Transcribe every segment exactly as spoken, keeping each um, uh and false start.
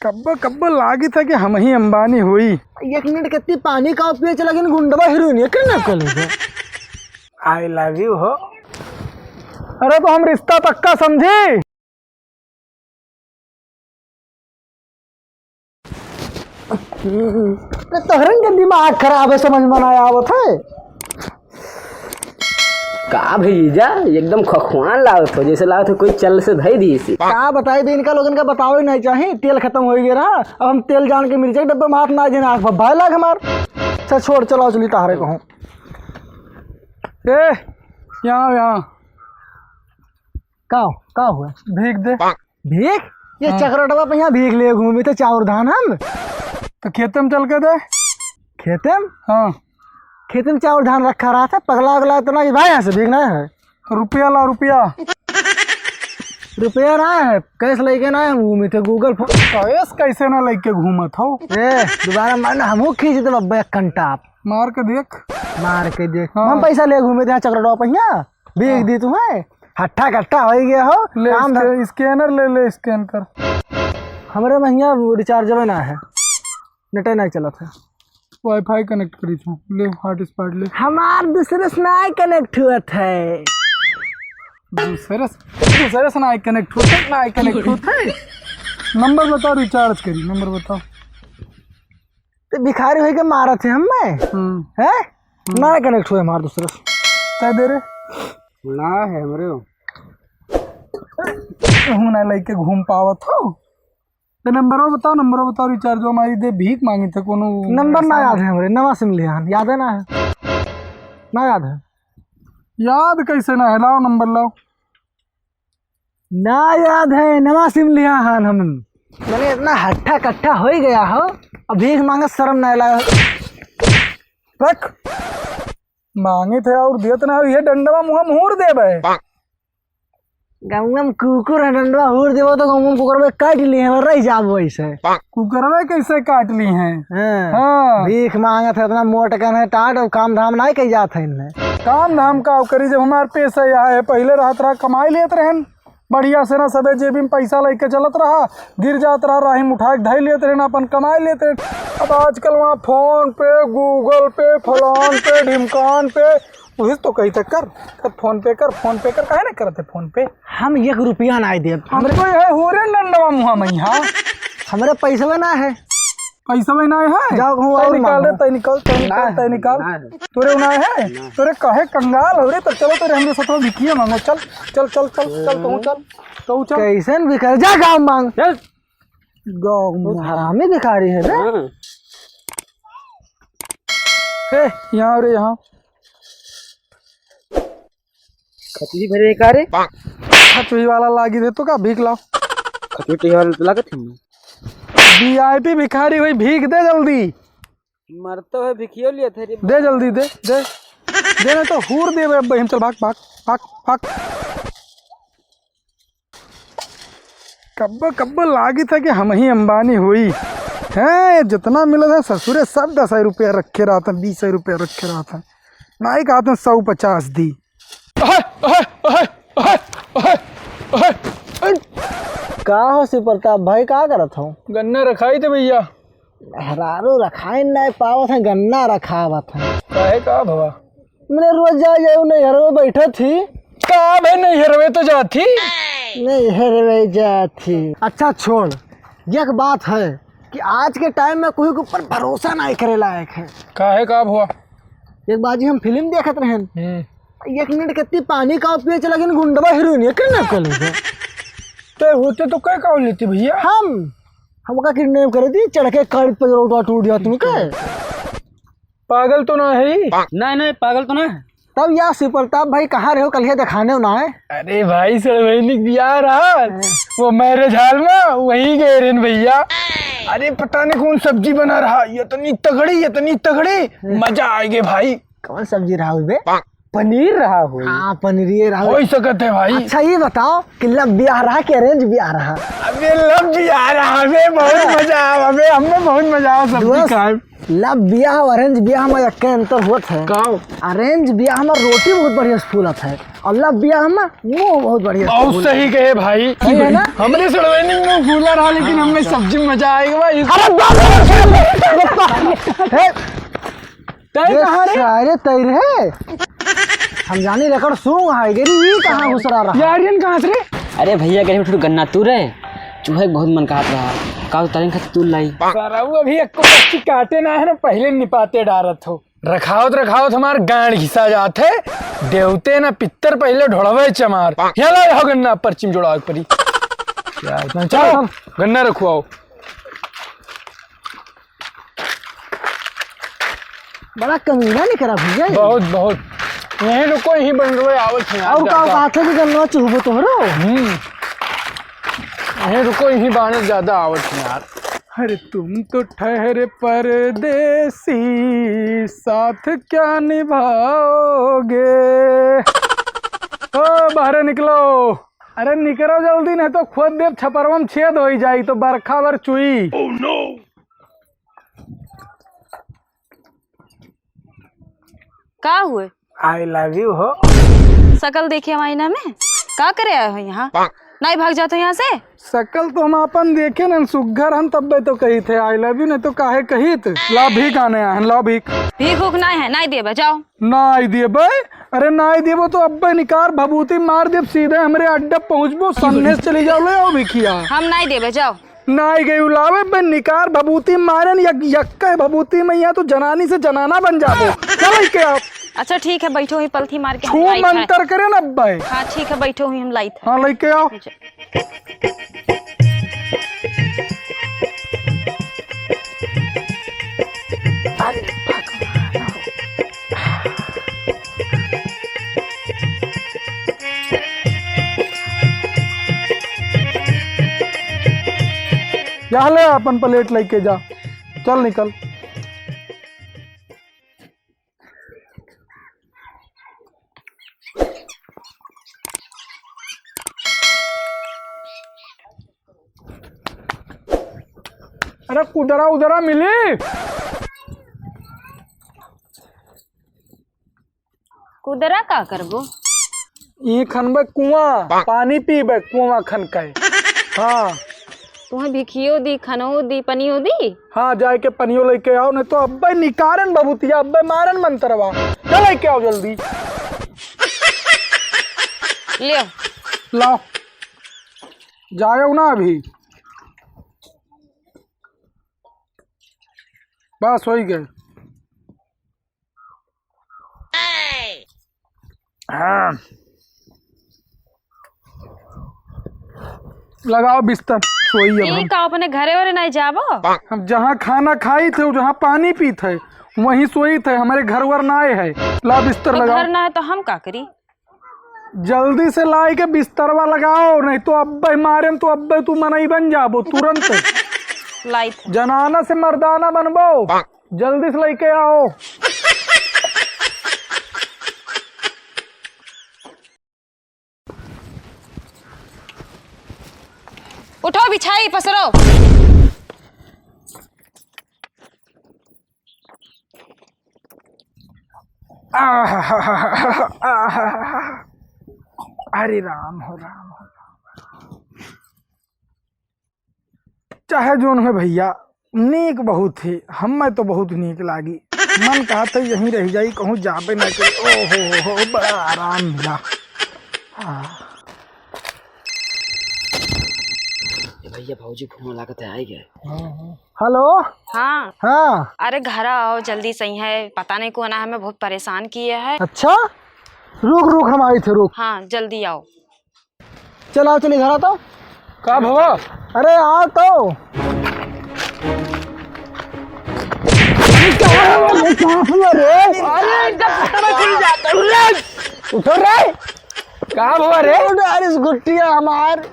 कब्बो कब्बो लागित है कि हमहीं अंबानी होई। एक मिनट, कितनी पानी का पिए चला, लेकिन गुंडवा हीरोइन है, किडनैप कर लेगा। I love you हो। अरे तो हम रिश्ता पक्का समझी। अरे तोहरन के दिमाग खराब है, समझ में ना आवत है। का भैया, एकदम खखवान लागत हो, जैसे लागत हो कोई चल से धई दी इसी। का बताई दे, इनका लोगन का बतावे नहीं चाही, तेल खत्म हो गया रहा। अब हम तेल जान के मिर्चा के डब्बा में हाथ ना देना, आँख भब्बाए लाग हमार। अच्छा छोड़, चलो चली तहरे कहूँ। ए, यहाँ, यहाँ। का, का हुआ? भीख दे। भीख? ये हाँ। चकरटवा पे यहाँ भीख ले घूमे थे, चाउर धान हम। तो खेते में चल के दे। खेते में? हाँ। खेते में चाउर धान रखा रहा था, पगला उगला तो नहीं भाई, यहाँ से भीख नहीं है। तो रुपया ला, रुपया। रुपया ना है, कैश लेके ना है, घूमे थे Google Pay। कैश कैसे ना लेके घूमत हो? ए, दोबारा मार ना, हमहू खींच दे बब्बे एक कंटाप। मार के देख। मार के देख। हाँ। हम पैसा ले घूमे थे यहाँ चकरटवा पे यहाँ। भीख हाँ। दी तुम्हें, हट्ठा कट्ठा हो गया हो, ले, काम स्कै-, धंधा। Scanner ले ले, scan कर। हमरे में हियाँ recharge ना है, net नहीं चलत है। Wi-Fi connect करी थू, ले hotspot ले। हमार दूसरे से नहीं connect हुआ था। दूसरे से, दूसरे से नहीं connect हुआ था, नहीं connect हुआ था। Number बताओ, recharge करी, number बताओ। ते भिखारी होई के मारत है हमें? हम्म। हैं? हम्म। ना connect हुए हमार दूसरा से। क्या दे रे? ना है हमरे हो। हूँ ना लेके घूम पावत हो। ते number बताओ, number बताओ, recharge हमारी दे, भीख मांगी थे कोनो। Number ना याद है हमरे, नवा SIM लिया हन, याद है ना है? ना याद है। याद कैसे ना है? लाओ number लाओ। ना याद है, नवा SIM लिया हन हम। मैंने इतना हट्ठा कट्ठा हो ही गया हो, अब भीख मांगे शर्म नहीं लगा। रख। मांगे थे और देत ना हो, ये डंडवा मुँह में हूर देबे। गाँव में कुकुर है, डंडवा हूर देबो तो गाँव में कुकुर में काट लिए हैं, रह जाबो ऐसे। कुकुरवे कैसे काट ली हैं? हाँ। हाँ। भीख मांगत है, इतना मोटकन है, टाट, और काम धाम नहीं कही जात है इनमें। काम धाम का करी, जब हमार पैसा यहाँ है, पहले रहत रहा, कमाई लेत रहन बढ़िया से ना, सबे जेबी में पैसा लेके चलत रहा, गिर जात रहा, राही में उठा के धई लेत रहन, अपन कमाई लेत रहन। अब आजकल वहाँ PhonePe, Google Pay, फलान पे, ढिमकान पे, वही तो कही था, कर, कर PhonePe कर, PhonePe कर, काहे ना करते PhonePe? हम एक रुपया ना देब। हम तो यह हो रे लंडवा मुहा में, हाँ। हमरे पैसवे ना है। पैसवे ना है? जाओ, कहूँ तै और निकाल रे, मांगो। तै निकाल, तै निकाल, ना, तै निकाल। ना। तोरे ना है? ना। तोरे काहे कंगाल हो रे? तो चलो तोरे हमरे साथ में भिखिया मांगो। चल, चल, चल, चल, चल, तू चल, तू चल। कैसन भिखारी? जा गाँव मांग। चल। गाँव बहुत मांग। हरामी भिखारी है बे। हाँ। ए, यहाँ रे, यहाँ। खतुई भरे का रे? खतुई वाला लागी दे तो का भीख लाओ। खतुई वाला तो लागत है। VIP भिखारी होई, भीख दे जल्दी। मरते हुए भिखियो लिए थे रे। दे जल्दी, दे, दे। दे ना तो हूर देबे अब हम। चल भाग, भाग, भाग, भाग। कब्बो, कब्बो लागित है कि हमहीं अंबानी होई। हैं, जितना मिलत है ससुरे सब दस रुपया रखे रहत हैं, बीस रुपया रखे रहत हैं। नाई कहत हैं सौ पचास दी। ओहे, ओहे, ओहे, ओहे, ओहे, ओहे। का हो शिव प्रताप भाई, का करत हो? गन्ना रखाई थे भैया। मेहरारू रखाई नहीं पावत है, गन्ना रखावत है। काहे का भवा? मैंने रोज जा जाए नैहरवे बैठत ही। का भाई नैहरवे तो जात ही। नैहरवे जात ही। अच्छा छोड़, एक बात है कि आज के टाइम में कोई के ऊपर भरोसा नहीं करे लायक है। काहे का भवा? एक बाजी हम फिल्म देखत रहन। हम्म। एक मिनट कितनी पानी का पिए चला गया, गुंडवा हीरोइन है, किडनैप कर लेते। तो होते तो कई का लेती भैया? हम, हमका किडनैप कर दी, चढ़ के कार पर रोटा टूट जाती हूँ का? पागल तो ना है ही? नहीं, नहीं, पागल तो ना है। तब या शिव प्रताप भाई कहाँ रहे हो, कल ये दिखाने हो ना है? अरे भाई, सड़वैनी के बियाह रहा, हाँ। वो marriage hall में, वहीं गए रहन भैया। अरे पता नहीं कौन सब्जी बना रहा, इतनी तगड़ी, इतनी तगड़ी, हाँ। मजा आ गया भाई। कौन सब्जी रहा हुई बे? पनीर रहा हुई। हाँ, पनीरिये रहा हुई। हो सकत है भाई। अच्छा, ये बताओ कि love बियाह रहा कि arrange बियाह रहा? अबे love बियाह रहा, अबे बहुत हाँ। मजा आवा, अबे हमें बहुत मजा आवा सब्जी दोस्त, खाए। Love बियाह और arrange बियाह में एक अंतर होत है। का? Arrange बियाह में रोटी बहुत बढ़िया से फूलत है और love बियाह में मुंह बहुत बढ़िया से बहुत फूलत सही है। कहे भाई। सही है ना? हमरे सड़वैनी में मुंह फूला रहा, लेकिन हाँ, हमने अच्छा। सब्जी में मजा आएगा भाई। अरे बाप रे! हे, तै ये कहाँ रे? सारे तै रे। हम जानी लेकर सूंघ आए गे रे, ई कहाँ घुसरा रहा? यारियन कहाँ से रे? अरे भैया, गरीब ठुर गन्ना तू रे, चूहे के बहुत मन कहत रहा, का उतारेन खातिर तू लाई। सारा वो अभी एक को पक्षी काटे ना है ना, पहले निपाते डारत हो। रखावत रखावत हमार गांड घिसा जात है, देवते ना पित्तर पहले ढोड़वे चमार। यहाँ ला हो गन्ना पर्ची में जोड़ावे के परी। क्या इतना? चलो, गन्ना रखवाओ। बड़ा कमीना निकरा भैया ये। बहुत, बहुत। यहीं रुको, यहीं बन रहे, आवत हैं यार, और का ज्यादा। बात है कि गन्ना चुहबो तोहरो? हम्म। यहीं रुको, यहीं बाने ज्यादा आवत हैं यार। अरे तुम तो ठहरे परदेसी, साथ क्या निभाओगे? ओ, बाहरे निकलो। अरे निकरो जल्दी, नहीं तो खोद देब छपरवा में छेद होई जाई, तो बरखा बर चुई। का हुए? I love you हो। शकल देखे आईना में? का करे आए हो यहाँ? नाहीं भाग जात हो यहाँ से? शकल तो हम आपन देखे न सुग्घर हन, तब्बे तो कही थे I love you, नहीं तो काहे कही थे? ला भीख आने आए हैं, ला भीख। भीख उख नाहीं है, नाहीं देबे, जाओ। नाहीं देबे? अरे नाहीं देबो तो अब्बे निकार भभूति मार देब, सीधे हमरे अड्डा पहुँचबो, सामने से चली जाओ, ले आओ भिखिया। हम नाहीं देबे, जाओ। नाहीं गई उलावे बे निकार भभूति मारन यक-, यक्के भभूति में यहाँ तो जनानी से जनाना बन जाबो। चल लेके आओ। अच्छा ठीक है, बैठो ही पलथी मार के हम छू लाइत है। मंतर करे न अब्बे। हाँ ठीक है, बैठो ही हम लाइत है। हाँ लेके आओ। अच्छा। जा ले अपन plate लेके जा, चल निकल। अरे कुदरा उदरा मिली? कुदरा का करबो? ई खनबे कुआं, पानी पीबे कुआं खन के। हाँ। तुहें भिखियो दी, खनो दी, पनियो दी? हाँ, जाए के पनियो लेके आओ, नहीं तो अब्बे निकारन बबुतिया, अब्बे मारन मंतरवा। जा लेके आओ जल्दी। ले आओ। लाओ। जाओ ना अभी। बस, होई गए। हाँ। लगाओ बिस्तर, सोई अब ई हम। का अपने घरे वरे नाहीं जाबो? हम जहाँ खाना खाई थे, जहाँ पानी पी थे, वहीं सोई थे। हमारे घर वर नाहीं है। ला बिस्तर तो लगाओ। घर ना है तो हम का करी? जल्दी से लाई के बिस्तरवा लगाओ, नहीं तो अब्बे मारेन तो अब्बे तू मनई बन जाबो तुरंत। लाइत है। जनाना से मर्दाना बनबो, जल्दी से लेके आओ। उठो, बिछाई, पसरो। आहा, हरे राम हो, राम हो, राम। चाहे जोन है भैया, नीक बहुत ही, हमें तो बहुत नीक लागी। मन कहत है यहीं रह जाई, कहूँ जाबे ना करी। ओ हो हो हो, बड़ा आराम मिला। हाँ। ए भैया, भौजी फोन लागत है, आई गए। हेलो। हाँ। हाँ। अरे घर आओ जल्दी से, है पता नहीं कौन है, हमें बहुत परेशान किए है। अच्छा, रुक रुक, हम आई थे, रुक। हाँ, जल्दी आओ। चल आओ, चल इधर आ तो। का भवा? अरे आओ तो। अरे कहाँ हुआ रे? अरे जब उठो रे। का भवा रे? उठ, अरे इस गुट्टिया हमार।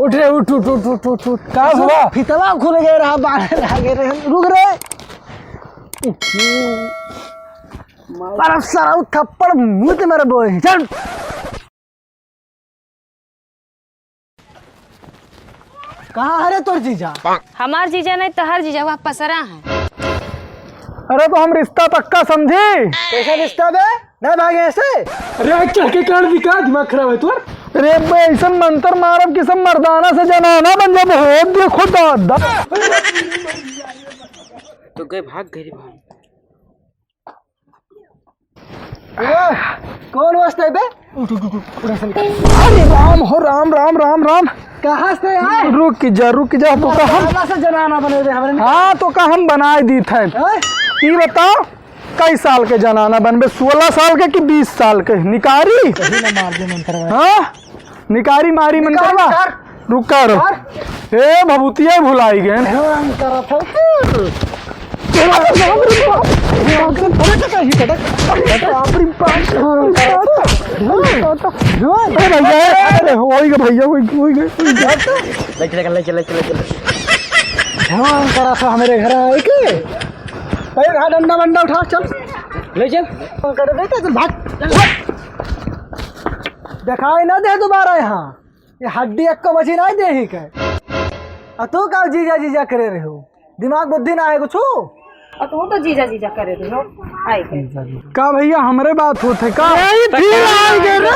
उठ रे, उठ, उठ, उठ। का भवा? फितवा खुल गए रहा, बाहर आ गए रहे। रुक रे। अरे सारा थप्पड़ मुंह ते मेरे बोए। चल। कहाँ है रे तोर जीजा? हमार जीजा नहीं, तोहर जीजा, वह पसरा है। अरे तो हम रिश्ता पक्का समझी। कैसा रिश्ता बे? नहीं भागे ऐसे। अरे आज चढ़ के काट दी का, दिमाग खराब है तोर। अरे बे, ऐसन मंत्र मारब कि सब मर्दाना से जनाना बन जाबे। हो देखो दादा। तो गए, भाग गए रे भाई। ए, कौन वास्ते बे? उठ, उठ, उठ, उठ, उठ, उठ, उठ। अरे राम हो राम, राम, राम, राम। कहाँ से आए? रुक जा, रुक जा, तो का हम मर्दाना से जनाना बने दे हमरे। हाँ, तो का हम बनाए दी थे। हैं? ई बताओ, कई साल के जनाना बनबे, सोलह साल के कि बीस साल के? निकारी? कहीं ना मार दे मंतरवा। हाँ, निकारी मारी निकार, मंतरवा। निकार। रुका रो। निकार। ए भभूतिया भुलाई गए। हाँ, हम करत हौ। बाप रे बाप। बाप रे बाप। ए भैया, ए, ए, होई गए भैया, होई गए, होई गए, होई गए। ले चले, ले चले, ले चले, ले चले। हाँ, करत हौ हमरे घर आए के। पहले उठा, डंडा वंडा उठा, चल। ले चल। कर बेटा, चल भाग, चल भाग। दिखाई ना दे दोबारा यहाँ। ये हड्डी एक को बची ना दे ही के। आ तू का जीजा जीजा करे रहे हो? दिमाग बुद्धि ना है कुछ? आ तू तो जीजा जीजा करे रहे हो। आई के। का भैया हमरे बात होत है का? यही फिर आ गए रे।